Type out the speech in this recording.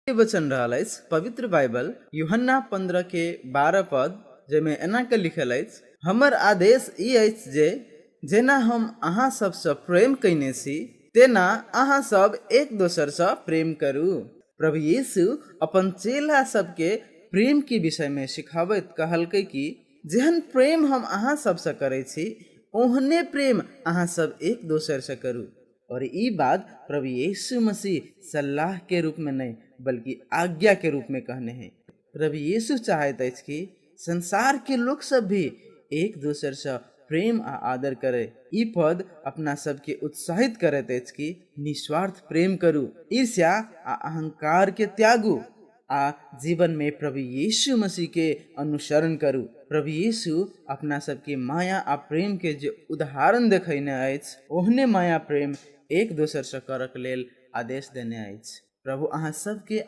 वचन रहल अछि पवित्र बाइबल यूहन्ना 15 के 12 पद, जाहिमे एना के लिखल अछि, हमर आदेश ई अछि जे जेना हम अहाँ सबसँ प्रेम कयने छी तेना अहाँ सब एक दोसरसँ प्रेम करू। प्रभु यीशु अपन चेला सबके प्रेम के विषय में सिखाबैत कहलकै कि जेहन प्रेम हम अहाँ सबसँ करै छी ओहने प्रेम अहाँ सब एक दोसरसँ करू। और ई बात प्रभु यीशु मसीह सलाह के रूप में नहीं बल्कि आज्ञा के रूप में कहने हैं। प्रभु यीशु चाहैत अछि कि संसार के लोग सब भी एक दोसर से प्रेम आ आदर करे। ई पद अपना सबके उत्साहित करैत अछि कि निस्वार्थ प्रेम करू, ईर्ष्या आ अहंकार के त्यागू आ जीवन में प्रभु यीशु मसीह के अनुसरण करू। प्रभु यीशु अपना सबके माया आ प्रेम के जे उदाहरण देखैने अछि ओहने माया प्रेम एक दोसर से करक लेल आदेश देने अछि। प्रभु अहाँ सबके